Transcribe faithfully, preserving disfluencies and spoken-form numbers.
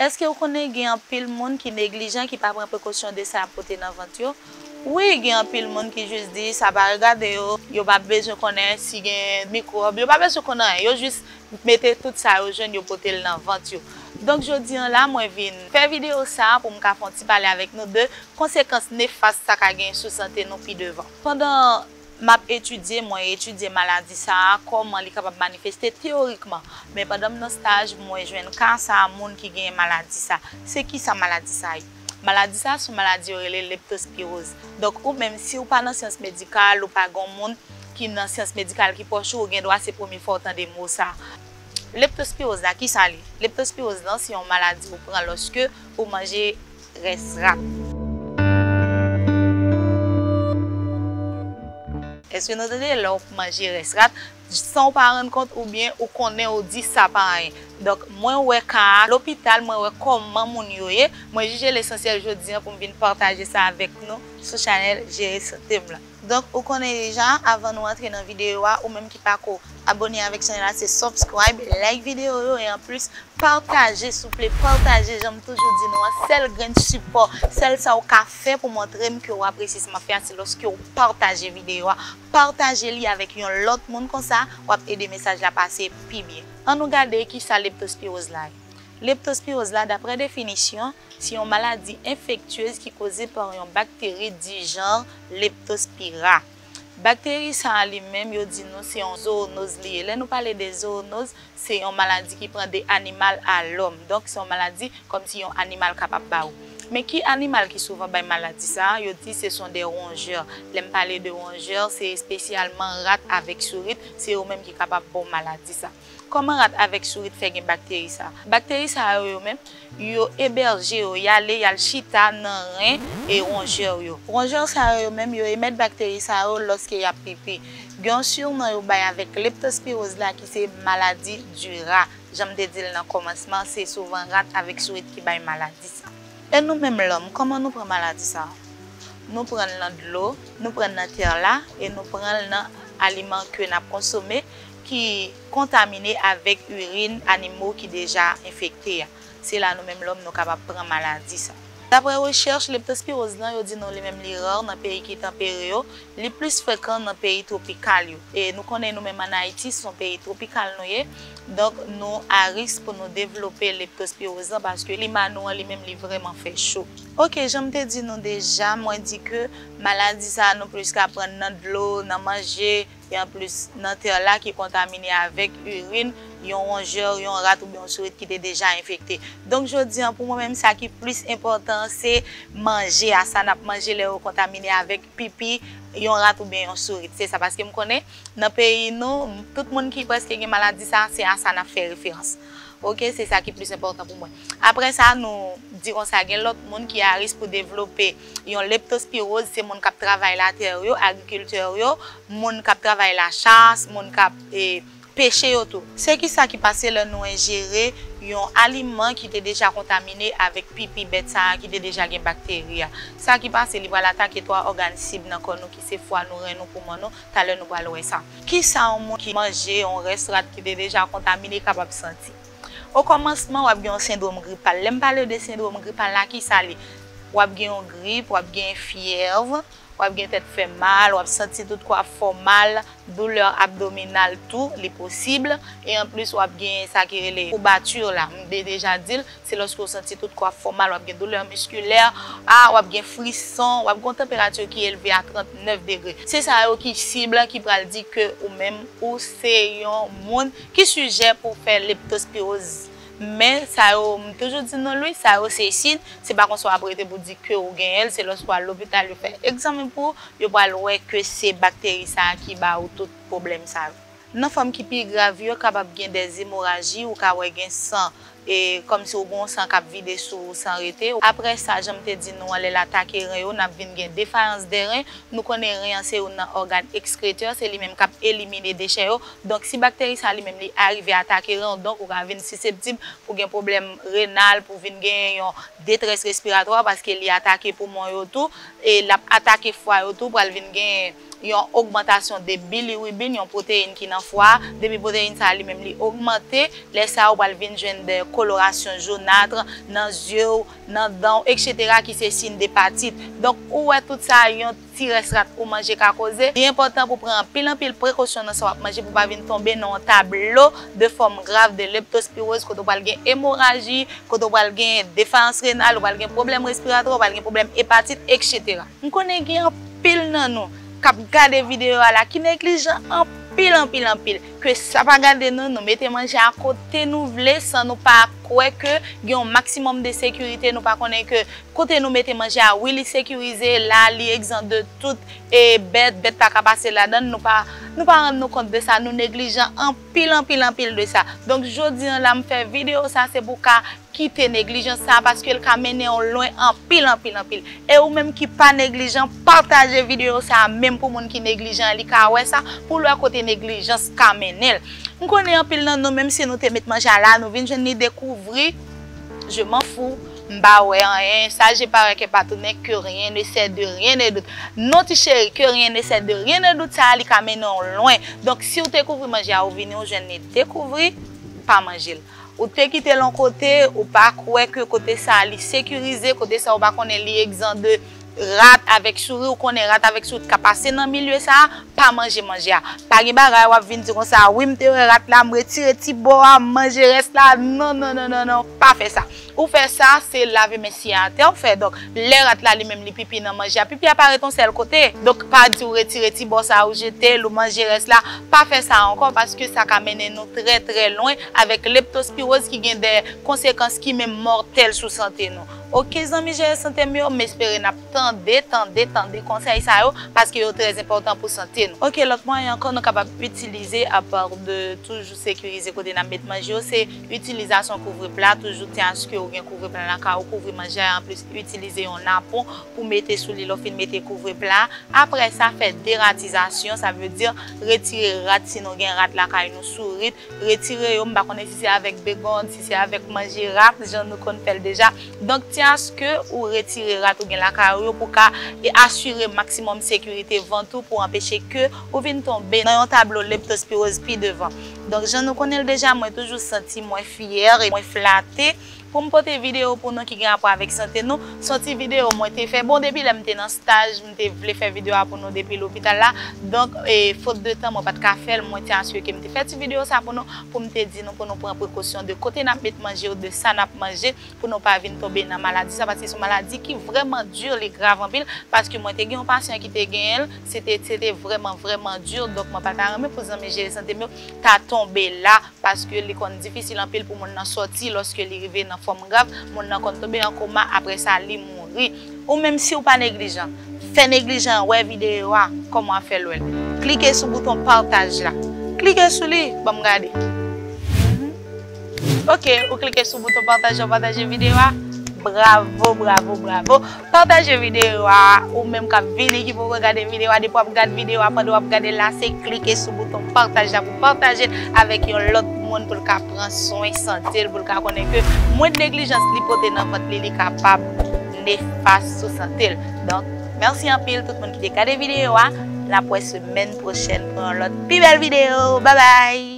Èske w konnen gen anpil moun ki neglijan, ki pa pran prekosyon de sa y ap pote nan vant yo? Wi, gen anpil moun ki jis di sa pa regade yo, yo pa bezwen konnen si gen mikwòb, yo pa bezwen konnen anyen, yo jis mete tout sa yo jwenn, yo pote l nan vant yo. Donk, jodi an la, mwen vin fè videyo sa a pou m ka fè yon ti pale avèk nou de konsekans nefas sa ka gen sou sante nou pi devan. Pandan m ap etidye, mwen etidye maladi sa a, kòman li kapab manifeste teyorikman. Men pandan m nan staj, mwen jwenn ka sa a, moun ki genyen maladi sa. Se ki sa maladi sa ye? Maladi sa, se yon maladi yo rele leptospiroz. Donk, ou menm, si w pa nan syans medikal, ou pa gen yon moun ki nan syans medikal ki pwòch ou, ou gen dwa se premye fwa w tande mo sa. Leptospiroz la, ki sa li? Leptospiroz lan, se yon maladi ou pran lòske ou manje rès rat. Èske nou tande lè w manje rès rat, san w pa rann kont oubyen ou konnen ou di sa pa anyen? Donk, mwen wè ka a lopital, mwen wè kòman moun yo ye. Mwen jije lesansyèl jodi an pou m vin pataje sa avèk nou sou chanèl Jere Sante m lan. Donk, ou konnen deja, avan nou antre nan videyo a, ou menm ki pako abone avèk chanèl la, se subscribe, like videyo yo, e anplis, pataje, souple, pataje, jan m toujou di nou an, sèl grenn sipò, sèl sa w ka fè pou montre m ke w apresye sa m ap fè a, se lòske w pataje videyo a, pataje li avèk yon lòt moun, konsa, w ap ede mesaj la pase pi byen. Ann nou gade ki sa leptospiroz la ye. Leptospiroz la, daprè definisyon, se yon maladi enfektyez ki koze pa yon bakteri di jan Leptospira. Bakteri sa a li menm, yo di nou se yon zoonoz li ye. Lè nou pale de zoonoz, se yon maladi ki pran de animal a lòm. Donk, se yon maladi kòmsi yon animal kapab ba ou. Men ki animal ki souvan bay maladi sa a? Yo di se sont des rongeurs. Lè m pale de rongeur, se espesyalman rat avèk sourit, se yo menm ki kapab ba w maladi sa. Kòman rat avèk sourit fè gen bakteri sa? Bakteri sa yo, yo menm, yo ebèje yo, y ale, y al chita nan ren e rongeur yo. Rongeur sa yo, yo menm, yo emèt bakteri sa yo lòske y ap pipi. Gen yon sinon yo bay avèk leptospiroz la ki se maladi di ra. Jan m te di l nan kòmansman, se souvan rat avèk sourit ki bay maladi sa. E nou menm lòm, kòman nou pran maladi sa? Nou pran l nan dlo, nou pran l nan tè la, e nou pran l nan aliman ke n ap konsome ki kontamine avèk irin animo ki deja enfekte a. Se la nou menm lòm nou kapab pran maladi sa. Daprè rechèch, leptospiroz lan, yo di nou li menm li rare nan peyi ki tanpere yo, li plis frekan nan peyi twopikal yo. E nou konnen nou menm ann Ayiti, se yon peyi twopikal nou ye. Donk, nou a risk pou nou devlope leptospiroz lan paske klima nou an li menm li vrèman fè cho. Oke, jan m te di nou deja, mwen di ke maladi sa a nou plis ka pran nan dlo, nan manje, e anplis nan tè la ki kontamine avèk irin yon rongeur, yon rat oubyen yon sourit ki te deja enfekte. Donk, jodi an, pou mwen menm, sa ki plis enpòtan, se manje a, sa n ap manje lè yo kontamine avèk pipi yon rat oubyen yon sourit. Se sa, paske m konnen nan peyi nou, tout moun ki prèske gen maladi sa, se a sa n ap fè referans. Oke, se sa ki plis enpòtan pou mwen. Apre sa, nou di konsa, gen lòt moun ki a risk pou devlope yon leptospiroz, se moun k ap travay latè yo, agrikiltè yo, moun k ap travay lachas, moun k ap, e, peche yo tou. Se ki sa ki pase lè nou enjere yon aliman ki te deja kontamine avèk pipi bèt sa a ki te deja gen bakteri a? Sa ki pase, li pral atake twa ògàn sib nan kò nou ki se fwa nou, ren nou, poumon nou. Talè nou pral wè sa. Ki sa yon moun ki manje yon rès rat ki te deja kontamine kapab santi? Okòmansman, w ap gen yon sendwòm gripal. Lè m pale de sendwòm gripal la, ki sa li? W ap gen yon grip, w ap gen fyèv, w ap gen tèt fè mal, w ap santi tout kò ap fè w mal, doulè abdominal tou, li posib. E anplis, w ap gen sa ki rele koubatè la. M te deja di l, se lòske w santi tout kò ap fè w mal, w ap gen doulè miskilè, a, w ap gen frison, w ap gen yon tanperati ki elve a trannèf degre. Se sa yo ki sib ki pral di ke ou menm, ou se yon moun ki sijè pou fè leptospiroz. Men sa yo, m toujou di nou l wi, sa yo se siy, se pa konsa w ap rete pou di ke ou genyen l, se lòske w al lopital, yo fè egzamen pou ou, yo pral wè ke se bakteri sa a ki ba ou tout pwoblèm sa yo. Nan fòm ki pi grav yo, kapab gen dè emoraji, ou ka wè gen san, e kòmsi ou gen yon san k ap vide sou ou san rete. Apre sa, jan m te di nou an, lè l atake ren yo, n ap vin gen defayans dè ren. Nou konnen ren an se youn nan ògàn ekskretè, se li menm k ap elimine dechè yo. Donk, si bakteri sa li menm li arive atake ren w, donk ou ka vin siseptib pou gen pwoblèm renal, pou vin gen yon detrès respiratwa, paske li atake poumon yo tou, e l ap atake fwa yo tou, pral vin gen yon ogmantasyon de bilirubin, yon pwoteyin ki nan fwa a. Depi pwoteyin sa a li menm li ogmante, lè sa a ou pral vin jwenn de kolorasyon jonat nan zye w, nan dan w, etsetera, ki se siy de epatit. Donk, ou wè tout sa, yon ti rès rat ou manje ka koze. Li enpòtan pou pran anpil, anpil prekosyon nan sa w ap manje pou pa vin tonbe nan yon tablo de fòm grav de leptospiroz, kote w pral gen emoraji, kote w pral gen defayans renal, ou pral gen pwoblèm respiratwa, ou pral gen pwoblèm epatit, etsetera. M konnen gen anpil nan nou k ap gade videyo a la ki neglijan anpil, anpil, anpil. Ke sa pa gade nou, nou mete manje a kote nou vle san nou pa kwè ke gen yon maksimòm de sekirite, nou pa konnen ke kote nou mete manje a, wi, li sekirize, la, li egzan de tout e bèt, bèt pa ka pase ladan l, nou pa, nou pa rann nou kont de sa, nou neglijan anpil, anpil, anpil de sa. Donk, jodi a la, m fè videyo sa, se pou ka kite neglijans sa a, paske l ka mennen w lwen anpil, anpil, anpil. E ou menm ki pa neglijan, pataje videyo sa a menm pou moun ki neglijan an, li ka wè sa, pou l wè kote neglijans ka mennen l. M konnen anpil nan nou, menm si nou te met manje a la, nou vin jwenn li dekouvri, je m'en fous, m pa wè anyen, ça je parais que pa tounen, que rien ne sert de rien ne doute. Non ti cheri, que rien ne sert de rien ne doute, sa a li ka mennen w lwen. Donk, si w te kouvri manje a, ou vini, ou jwenn li dekouvri, pa manje l. Ou te kite l yon kote, ou pa kwè ke kote sa a li sekirize, kote sa a ou pa konnen li egzan de rat avèk souri, ou konnen rat avèk souri ka pase nan milye sa a, pa manje manje a. Pa gen bagay w ap vin di konsa, wi, m te wè rat la, m retire ti bò a, m manje rès la. Non, non, non, non, non, pa fè sa. Ou fè sa, se lave men sye atè w fè. Donk, lè rat la li menm li pipi nan manje a, pipi a pa ret yon sèl kote. Donk, pa di w retire ti bò sa a, ou jete l, ou manje rès la. Pa fè sa ankò, paske sa ka mennen nou trè, trè lwen avèk leptospiroz ki gen de konsekans ki menm mòtèl sou sante nou. Oke, zanmi Jere Sante m yo, m espere n ap tande, tande, tande konsèy sa yo, paske yo trè enpòtan pou sante nou. Oke, lòt mwayen ankò nou kapab itilize, apa de toujou sekirize kote n ap met manje yo, se itilizasyon kouvre pla. Toujou tyen aske ou gen kouvre pla lakay ou, kouvri manje a, anplis itilize yon napon pou mete sou li lè w fin mete kouvre pla. Apre sa, fè deratizasyon, sa vle di retire rat si nou gen rat lakay nou, sourit, retire yo, m pa konnen si se avèk begòd, si se avèk manje rat, jan nou konn fè l deja. Donk, tyen aske ou retire rat ou gen lakay ou yo pou ka e asire maksimòm sekirite vant ou pou anpeche ke ou vin tonbe nan yon tablo leptospiroz pi devan. Donk, jan nou konnen l deja, mwen toujou santi mwen fyè e mwen flate pou m pote videyo pou nou ki gen rapò avèk sante nou. Se yon ti videyo mwen te fè. Bon, depi lè m te nan staj, m te vle fè videyo a pou nou depi lopital la. Donk, e, fot de tan, mwen pa t ka fè l. Mwen te asire ke m te fè ti videyo sa pou nou, pou m te di nou pou nou pran prekosyon de kote n ap met manje yo, de sa n ap manje, pou nou pa vin tonbe nan maladi sa, paske se yon maladi ki vrèman di, li grav anpil, paske mwen te gen yon pasyan ki te genyen l, se te, se te vrèman, vrèman di, donk mwen pa ta renmen pou zanmi Jere Sante m yo ta tonbe la, paske li konn difisil anpil pou moun nan sòti lòske li rive nan fòm grav, moun nan konn tonbe an koma, apre sa li mouri. Ou menm si w pa neglijan, fè neglijan an wè videyo a, kòman w ap fè l wè l. Klike sou bouton pataj la. Klike sou li, ban m gade. Mhm. Oke, ou klike sou bouton pataje, w pataje videyo a. Bravo, bravo, bravo. Pataje videyo a, ou menm k ap vini ki poko gade videyo a, depi w ap gade videyo a, pandan w ap gade l la, se klike sou bouton pataj la pou pataje l avèk yon lòt moun pou l ka pran swen sante l, pou l ka konnen ke mwens neglijans li pote nan vant li, li kapab nefas sou sante l. Donk, mèsi anpil tout moun ki te gade videyo a. N ap wè semèn pwochèn pou yon lòt pi bèl videyo. Babay!